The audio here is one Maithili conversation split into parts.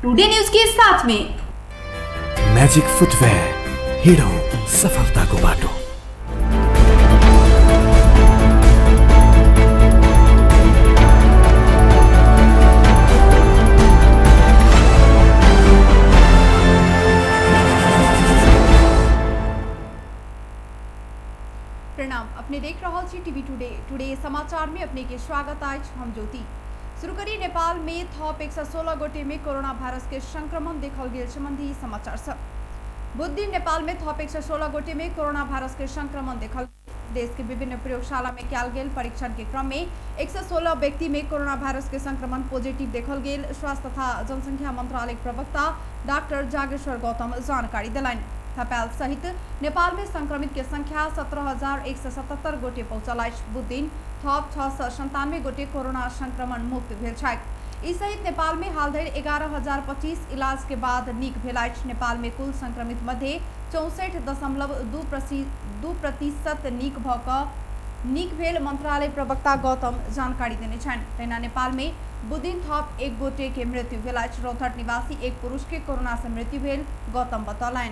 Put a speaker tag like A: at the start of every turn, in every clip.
A: टुडे न्यूज के साथ में।
B: म्याजिक फुटवेयर, हिँडौँ सफलताको बाटो।
A: प्रणाम, अपने देख रहल छी टीवी टुडे। टुडे समाचार में अपने के स्वागत अछि। हम ज्योति। शुरू करी नेपाल में थप 116 गोटे में कोरोना वायरस के संक्रमण देखल गेल संबंधी समाचार सब। बुध दिन नेपाल में थप 116 गोटे में कोरोना वायरस के संक्रमण देखल। देश के विभिन्न प्रयोगशाला में कयल गेल परीक्षण के क्रम में 116 व्यक्ति में कोरोना वायरस के संक्रमण पॉजिटिव देखल गेल। स्वास्थ्य तथा जनसंख्या मंत्रालय के प्रवक्ता डॉक्टर जागेश्वर गौतम जानकारी देलनि। थपायल सहित नेपाल में संक्रमित के संख्या 17,177 गोटे पहुंचल अछि। बुध दिन थप 697 गोटे कोरोना संक्रमण मुक्त भेल छथि। ई सहित नेपाल में हाल धरि 11,025 इलाज के बाद नीक भेल अछि। नेपाल में कुल संक्रमित मध्य 64.2% नीक भऽ कऽ नीक भेल मंत्रालय प्रवक्ता गौतम जानकारी देने छनि। तहिना नेपाल में बुधदिन थप एक गोटे के मृत्यु भेल अछि। रौतहट निवासी एक पुरुष के कोरोना से मृत्यु भेल गौतम बतौलनि।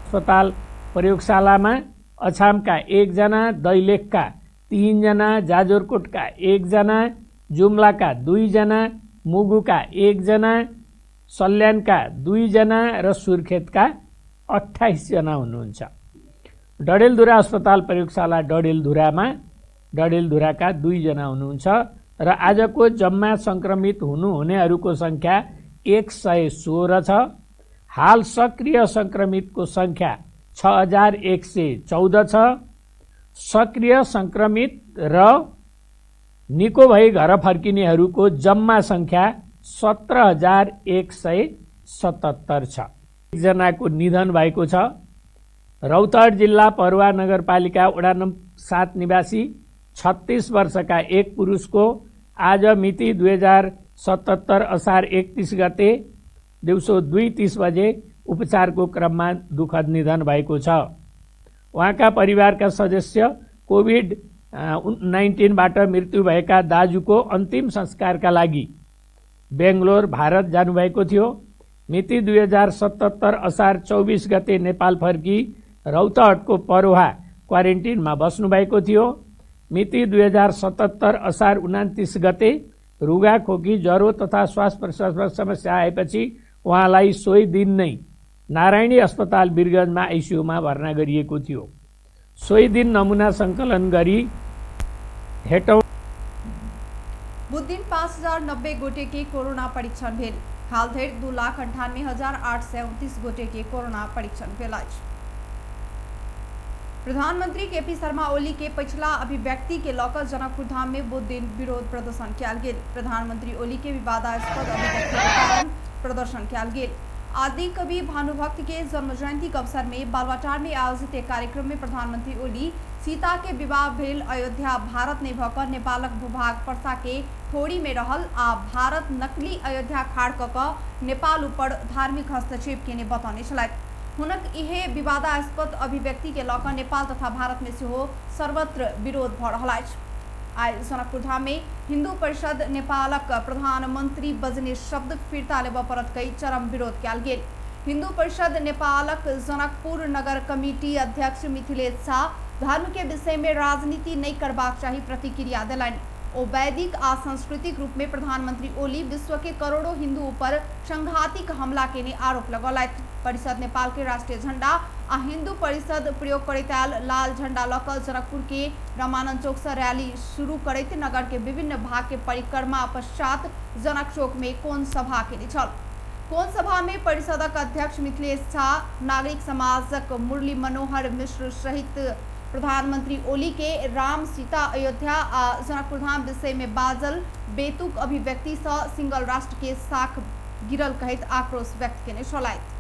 C: अस्पताल प्रयोगशालामा अछामका 1 जना, दैलेखका 3 जना, जाजरकोटका 1 जना, जुम्लाका 2 जना, मुगुका 1 जना, सल्यानका 2 जना र सुर्खेतका 28 जना हुनुहुन्छ। डडेलधुरा अस्पताल प्रयोगशाला डडेलधुरामा डडेलधुराका 2 जना हुनुहुन्छ र आजको जम्मा सङ्क्रमित हुनुहुनेहरूको सङ्ख्या 116 छ। हाल सक्रिय सङ्क्रमितको सङ्ख्या 6114 छ। सक्रिय सङ्क्रमित र निको भई घर फर्किनेहरूको जम्मा सङ्ख्या 17,177 छ। एकजनाको निधन भएको छ। रौतहट जिल्ला परुवा नगरपालिका वडा नम्बर 7 निवासी 36 वर्षका एक पुरुषको आज मिति 2077 असार 31 गते दिउँसो 2:30 बजे उपचारको क्रममा दुःखद निधन भएको छ। उहाँका परिवारका सदस्य कोभिड 19बाट मृत्यु भएका दाजुको अन्तिम संस्कारका लागि बेङ्गलोर, भारत जानुभएको थियो। मिति 2077 असार 24 गते नेपाल फर्की रौतहटको परोहा क्वारेन्टिनमा बस्नुभएको थियो। मिति 2077 असार 29 गते रुगा, खोकी, ज्वरो तथा श्वास प्रश्वासमा समस्या आएपछि उहाँलाई सोही दिन नै नारायणी अस्पताल वीरगन्जमा आइसियुमा भर्ना गरिएको थियो। सोही दिन नमुना सङ्कलन गरी हेटौँ
A: बुधदिन 5,090 गोटे के कोरोना परीक्षण भेल। हाल धरि 2,98,829 गोटे के कोरोना परीक्षण भेल अछि। प्रधानमंत्री केपी शर्मा ओली के पछिला अभिव्यक्ति के लऽ कऽ जनकपुर धाम में बुध दिन विरोध प्रदर्शन कयल गेल। प्रधानमंत्री ओली के विवादास्पद अभिव्यक्ति के कारण प्रदर्शन कयल गेल। आदि कवि भानुभक्त के जन्म जयंती के अवसर में बालवाटार में आयोजित एक कार्यक्रम में प्रधानमंत्री ओली सीता के विवाह भेल अयोध्या भारत नहि भऽ कऽ नेपालक भूभाग परसा के ठोड़ी में रहल आ भारत नकली अयोध्या खाड़ कऽ कऽ नेपाल ऊपर धार्मिक हस्तक्षेप केने बतौने छलथि। हुनक इहे विवादास्पद अभिव्यक्ति के लऽ कऽ नेपाल तथा भारत में सेहो सर्वत्र विरोध भऽ रहल अछि। आइ जनकपुर धाम में हिन्दू परिषद नेपालक प्रधानमंत्री बजने शब्द फिर्ता लेबऽ पड़त कहि चरम विरोध कयल गेल। हिन्दू परिषद नेपालक जनकपुर नगर कमिटी अध्यक्ष मिथिलेश झा धर्म के विषय में राजनीति नहि करबाक चाही प्रतिक्रिया देलनि। ओ वैदिक आ सांस्कृतिक रूप में प्रधानमंत्री ओली विश्व के करोड़ों हिंदू ऊपर संघातिक हमला केने आरोप लगौलथि। परिषद नेपाल के राष्ट्रीय झंडा आ हिंदू परिषद प्रयोग करैत आयल लाल झंडा लऽ कऽ जनकपुर के रामानंद चौक से रैली शुरू करैत नगर के विभिन्न भाग के परिक्रमा पश्चात जनक चौक में कोण सभा केने छल। कोण सभा में परिषदक अध्यक्ष मिथिलेश झा, नागरिक समाजक मुरली मनोहर मिश्र सहित प्रधानमंत्री ओली के राम, सीता, अयोध्या आ जनकपुर धाम विषय में बाजल बेतुक अभिव्यक्ति से सिंगल राष्ट्र के साख गिरल कहैत आक्रोश व्यक्त केने छलथि।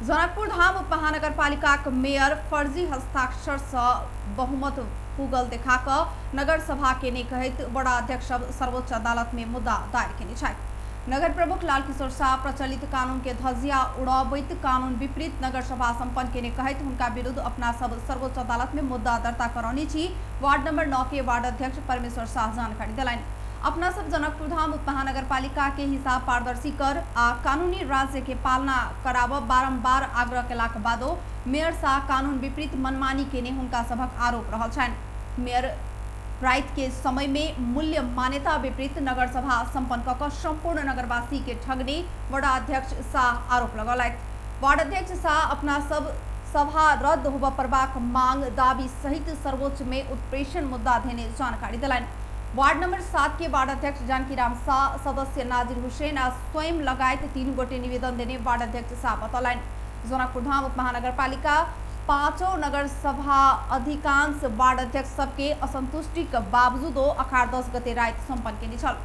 A: जनकपुर धाम उपमहानगरपालिकाक मेयर फर्जी हस्ताक्षर से बहुमत पुगल देखा कऽ नगर सभा केने कहैत वडा अध्यक्ष सब सर्वोच्च अदालत में मुद्दा दायर केने छथि। नगर प्रमुख लालकिशोर शाह प्रचलित कानून के धज्जिया उड़ाबैत कानून विपरीत नगर सभा संपन्न केने कहैत हुनका विरुद्ध अपना सब सर्वोच्च अदालत में मुद्दा दर्ता करौने छी। वार्ड नंबर 9 के वार्ड अध्यक्ष परमेश्वर शाह जानकारी देलनि। अपना सब जनकपुरधाम उपमहानगरपालिका के हिसाब पारदर्शी कर आ कानूनी राज्य के पालना कराब बारंबार आग्रह केलाक बादो मेयर शाह कानून विपरीत मनमानी केने हुनका सभक आरोप रहल छनि। मेयर राति के समय में मूल्य मान्यता विपरीत नगर सभा संपन्न कऽ संपूर्ण नगरवासी के ठगने वडा अध्यक्ष शाह आरोप लगौलथि। वार्ड अध्यक्ष शाह अपना सब सभा रद्द होबय पड़बाक मांग दावी सहित सर्वोच्च में उत्प्रेषण मुद्दा देने जानकारी दिलनि। वार्ड नंबर 7 के वार्ड अध्यक्ष जानकीराम शाह, सदस्य नाजिर हुसैन आ स्वयं लगायत 3 गोटे निवेदन देने वार्ड अध्यक्ष शाह बतौलनि। जनकपुरधाम उपमहानगरपालिका पांचों नगर सभा अधिकांश वार्ड अध्यक्ष सबके असंतुष्टि के बावजूदो अखाड़ 10 गते राति सम्पन्न केने छल।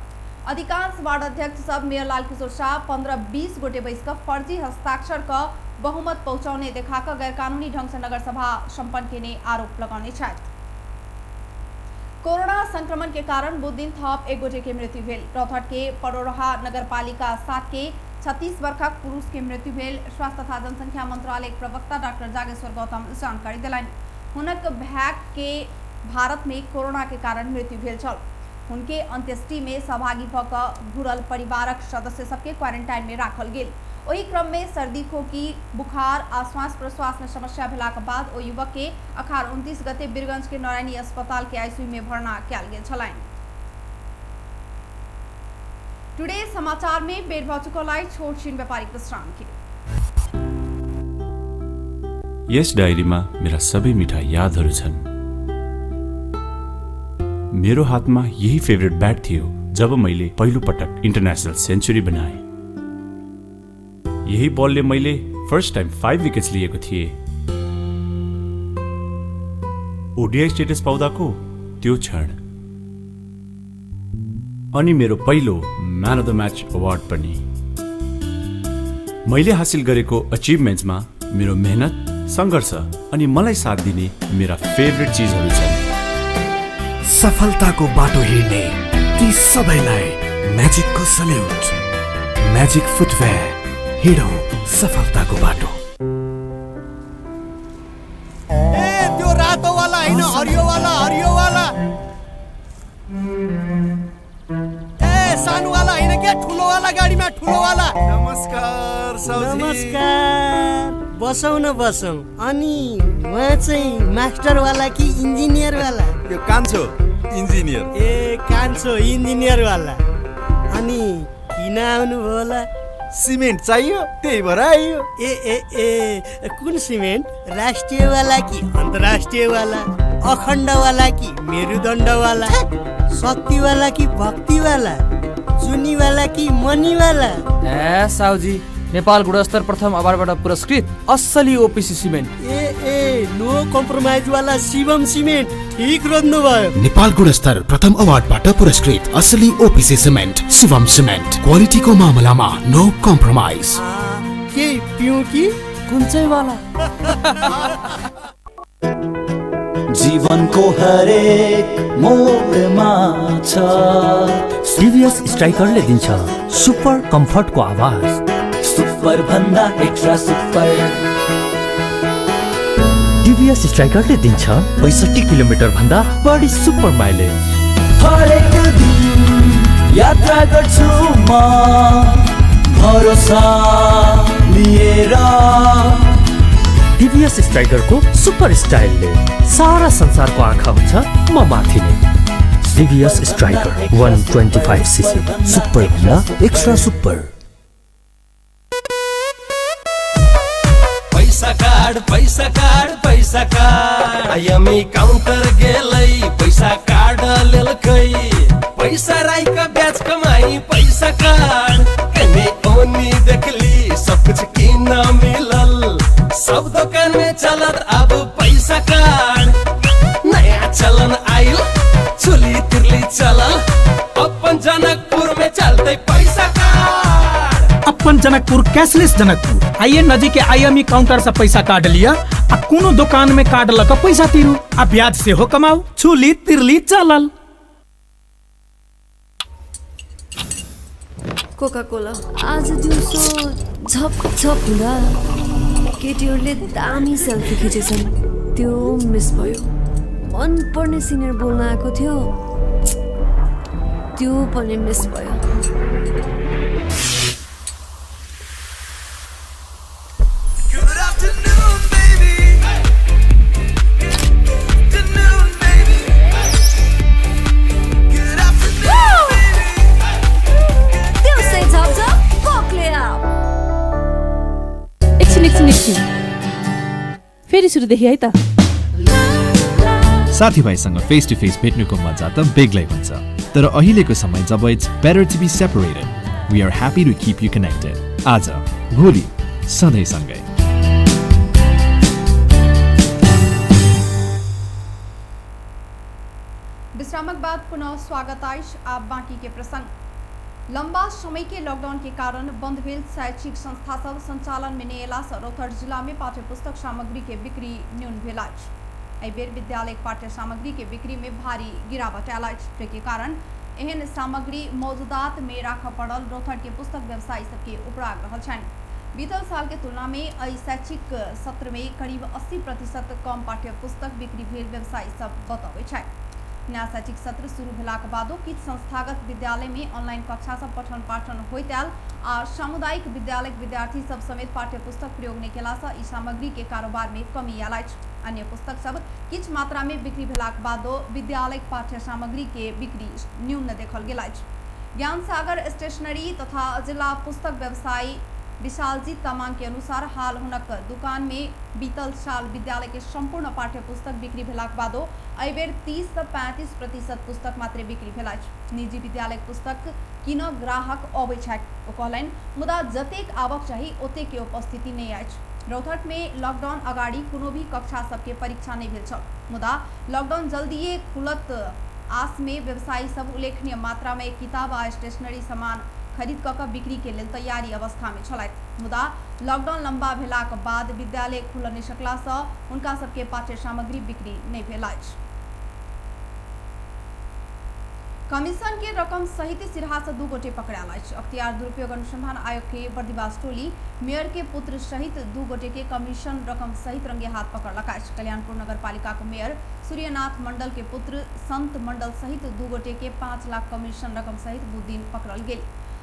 A: अधिकांश वार्ड अध्यक्ष सब मेयर लालकिशोर शाह 15-20 गोटे बैस कऽ फर्जी हस्ताक्षर कऽ बहुमत पहुंचौने देखा कऽ गैरकानूनी ढंग से नगर सभा सम्पन्न केने आरोप लगौने छथि। कोरोना संक्रमण के कारण बुध दिन थप एक गोटे के मृत्यु भेल। रौतहट के परोरहा नगरपालिका 7 के 36 वर्षक पुरुष के मृत्यु भेल। स्वास्थ्य तथा जनसंख्या मंत्रालय के प्रवक्ता डॉक्टर जागेश्वर गौतम जानकारी दिलनि। हुनक भाई के भारत में कोरोना के कारण मृत्यु भेल छल। हुनके अंत्येष्टि में सहभागी भऽ कऽ घुरल परिवारक सदस्य सबके क्वारंटाइन में राखल गेल। ओहि क्रम में सर्दी, खोखी, बुखार आ श्वास प्रश्वास में समस्या भेलाक बाद ओ युवक के अखाड़ 29 गते बीरगंज के नारायणी अस्पताल के आईसीयू में भर्ना कयल गेल छलनि। टुडे समाचार में बेर भऽ चुकल अछि छोट छिन व्यापारिक विश्राम के।
D: यस डायरीमा मेरा सबै मिठा यादहरू छन्। मेरो हातमा यही फेभरेट ब्याट थियो जब मैले पहिलो पटक इन्टरनेसनल सेन्चुरी बनाएँ। यही बलले मैले फर्स्ट टाइम 5 विकेट्स लिएको थिएँ। ओडिआई स्टेटस पाउँदाको त्यो क्षण अनि मेरो पहिलो man of the match award पनि। मैले हासिल गरेको अचिभमेन्ट्समा मेरो मेहनत, सङ्घर्ष अनि मलाई साथ दिने मेरा फेभरेट चिजहरू छन्।
B: सफलताको बाटो हिँड्ने ती सबैलाई म्याजिकको सल्युट। म्याजिक फुटवेयर, हिँडौँ सफलताको बाटो।
E: ए त्यो रातो वाला हैन, हरियो वाला, हरियो वाला। ए सानो वाला हैन के, ठुलो वाला गाडीमा, ठुलो वाला।
F: नमस्कार साउजी।
G: नमस्कार, बसौँ न बसौँ। अनि उहाँ चाहिँ मास्टर वाला कि इन्जिनियर वाला?
F: यो कान्छो इन्जिनियर।
G: ए कान्छो इन्जिनियर वाला। अनि किन आउनुभयो होला?
F: सिमेन्ट चाहियो, त्यही भएर आइयो।
G: ए ए ए कुन सिमेन्ट? राष्ट्रियवाला कि अन्तर्राष्ट्रियवाला? अखण्डवाला कि मेरुदण्डवाला? शक्तिवाला कि भक्तिवाला? चुनीवाला कि मनीवाला?
H: ए साउजी, नेपाल गुणस्तर प्रथम अवार्डबाट पुरस्कृत असली ओपिसी सिमेन्ट।
G: ए ए नो कम्प्रोमाइज वाला शिवम सिमेन्ट, ठीक रोज्नु भयो।
I: नेपाल गुणस्तर प्रथम अवार्डबाट पुरस्कृत असली ओपिसी सिमेन्ट शिवम सिमेन्ट, क्वालिटीको मामलामा नो कम्प्रोमाइज।
G: के पिउँ कि
H: कुन चाहिँ वाला?
J: जीवनको हरेक मोडमा छ
K: सिरियस स्ट्राइकरले दिन्छ सुपर कम्फर्टको आवाज,
J: सुपर भन्दा एक्स्ट्रा सुपर।
K: टिभीएस स्ट्राइकरले दिन्छ 65 किलोमिटर भन्दा बढी सुपर माइलेज।
J: हरेक दिन यात्रा गर्छु म भरोसा लिएर।
K: टिभीएस स्ट्राइकरको सुपर स्टाइलले सारा संसारको आँखा हुन्छ म माथि नै। टिभीएस स्ट्राइकर 125 सीसी, सुपर भन्दा एक्स्ट्रा सुपर।
L: पैसा कार्ड, पैसा कार्ड, पैसा कार्ड। आईएमई काउंटर गेलै, पैसा कार्ड लेलकै। पैसा राइक ब्याज कमाई, पैसा कार्ड। कने ओनी देखली सब कुछ किन मिलल, सब दुकान में चलत अब पैसा कार्ड। नया चलन आइल, चुली तिरली चलल, अपन जनकपुर में चलते पैसा कार्ड।
M: अपन जनकपुर कैशलेस जनकपुर। आइए नजीक के आईएमई काउंटर से पैसा कार्ड लिया आ कोनो दुकान में कार्ड लग पैसा तीरू आ ब्याज से हो कमाओ। चुली तिरली चलल।
N: कोका कोला आज दिउँसो झप झप हुँदा केटीहरूले दामी सेल्फी खिचेछन्, त्यो मिस भयो। मनपर्ने सिनियर बोल्न आएको थियो, त्यो पनि मिस भयो।
O: एकछिन एकछिन एकछिन, फेरि सुरुदेखि है त।
P: साथीभाइसँग फेस टु फेस भेट्नुको मजा त बेग्लै हुन्छ, तर अहिलेको समय जब it's better to be separated, we are happy to keep you connected. आज भोलि सधैँ सँगै।
A: विश्रामक बाद पुनः स्वागत अछि। आब बाकी के प्रसंग। लंबा समय के लॉकडाउन के कारण बंद भेल शैक्षिक संस्था सब संचालन में नहि अयला सँ रौतहट जिला में पाठ्य पुस्तक सामग्री के बिक्री न्यून भेल अछि। एहि बेर विद्यालय पाठ्य सामग्री के बिक्री में भारी गिरावट आयल अछि, जाहिके कारण एहन सामग्री मौजूदात में राखऽ पड़ल रौतहट के पुस्तक व्यवसायी सबके उपराग रहल छनि। बीतल साल के तुलना में एहि शैक्षिक सत्र में करीब 80% कम पाठ्य पुस्तक बिक्री भेल व्यवसायी सब बतबै छथि। नया शैक्षिक सत्र शुरू भेलाक बादो किछु संस्थागत विद्यालय में ऑनलाइन कक्षा सब पठन पाठन होइत आयल आ सामुदायिक विद्यालय के विद्यार्थी सब समेत पाठ्य पुस्तक प्रयोग नहि केला सँ ई सामग्री के कारोबार में कमी आयल अछि। अन्य पुस्तक सब किछु मात्रा में बिक्री भेलाक बादो विद्यालय पाठ्य सामग्री के बिक्री न्यून देखल गेल अछि। ज्ञान सागर स्टेशनरी तथा जिला पुस्तक व्यवसायी विशालजीत तामाङ के अनुसार हाल हुनक दुकान में बीतल साल विद्यालय के संपूर्ण पाठ्य पुस्तक बिक्री भेलाक बादो एहि बेर 30 से 35% पुस्तक मात्रे बिक्री भेल अछि। निजी विद्यालय पुस्तक किन ग्राहक अबै छथि, ओ कहलनि, मुदा जतेक आवक चाही ओतेक के उपस्थिति नहि अछि। रौतहट में लॉकडाउन अगाडि कोनो भी कक्षा सबके परीक्षा नहि भेल छल, मुदा लॉकडाउन जल्दिए खुलत आस में व्यवसायी सब उल्लेखनीय मात्रा में किताब आ स्टेशनरी सामान खरीद कऽ बिक्री के लेल तैयारी अवस्था में छलथि। मुदा लॉकडाउन लंबा भेलाक बाद विद्यालय खुलऽ नहि सकला सँ हुनका सबके पाठ्य सामग्री बिक्री नहि भेल अछि। कमीशन के रकम सहित सिरहा से 2 गोटे पकड़ायल अछि। अख्तियार दुरुपयोग अनुसंधान आयोग के बर्दिवास टोली मेयर के पुत्र सहित 2 गोटे के कमीशन रकम सहित रंगे हाथ पकड़लक अछि। कल्याणपुर नगरपालिका के मेयर सूर्यनाथ मंडल के पुत्र संत मंडल सहित 2 गोटे के 5 लाख कमीशन रकम सहित बुधदिन पकड़ल गेल।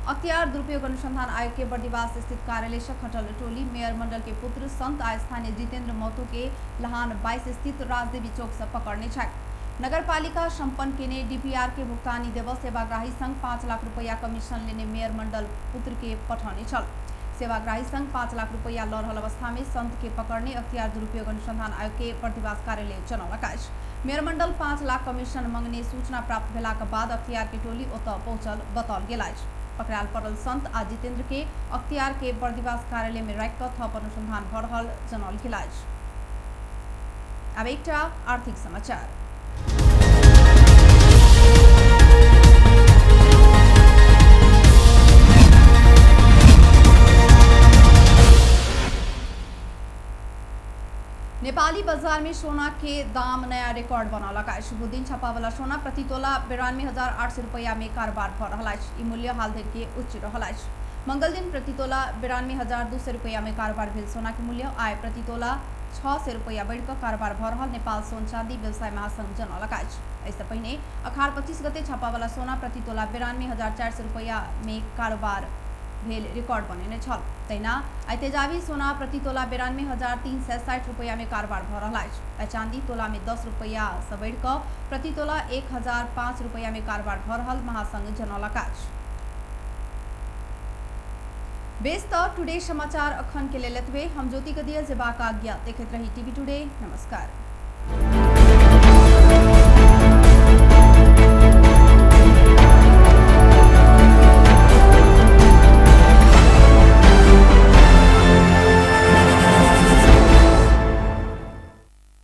A: अख्तियार दुरुपयोग अनुसंधान आयोग के बर्दिवास स्थित कार्यालय से खटल टोली मेयर मंडल के पुत्र संत आ स्थानीय जितेंद्र महतो के लहान 22 स्थित राजदेवी चौक से पकड़ने छथि। नगरपालिका संपन्न केने डीपीआर के भुगतानी देव सेवाग्राही संघ 5 लाख रुपया कमीशन लेने मेयर मंडल पुत्र के पठौने छल। सेवाग्राही संघ 5 लाख रुपया लऽ रहल अवस्था में संत के पकड़ने अख्तियार दुरुपयोग अनुसंधान आयोग के बर्दिवास कार्यालय जनौलक अछि। मेयर मंडल 5 लाख कमीशन मंगने सूचना प्राप्त भेलाक बाद अख्तियार के टोली ओतऽ पहुंचल बताओल गेल अछि। पकड़ायल पड़ल संत आ जितेंद्र के अख्तियार के बर्दिवास कार्यालय में राखि कऽ थप अनुसंधान भऽ रहल जनौल गेल अछि। आब एकटा आर्थिक समाचार। नेपाली बाजार में सोना के दाम नया रिकॉर्ड बनौलक अछि। बुधदिन छापावाला सोना प्रति तोला 92,800 रुपया में कारोबार भऽ रहल अछि। ई मूल्य हाल धरि के उच्च रहल अछि। मंगल दिन प्रति तोला 92,200 रुपया में कारोबार भेल सोना के मूल्य आय प्रति तोला 600 रुपया बढ़ि कऽ कारोबार भऽ रहल नेपाल सोन चांदी व्यवसाय महासंघ जनौलक अछि। एहिसँ पहिने अखाड़ 25 गते छापावाला सोना प्रति तोला 92,400 रुपया में कारोबार भेल रिकॉर्ड बनेने छल। तहिना आइ तेजाबी सोना प्रति तोला 92,360 रुपया में कारोबार भऽ रहल अछि। आइ चांदी तोला में 10 रुपया सँ बढ़ि कऽ प्रति तोला 1,005 रुपया में कारोबार भऽ रहल महासंघ जनौलक अछि। बेस तऽ टुडे समाचार अखन के लेल एतबे। हम ज्योति कदिया जेबाक आज्ञा, देखैत रही टीवी टुडे। नमस्कार।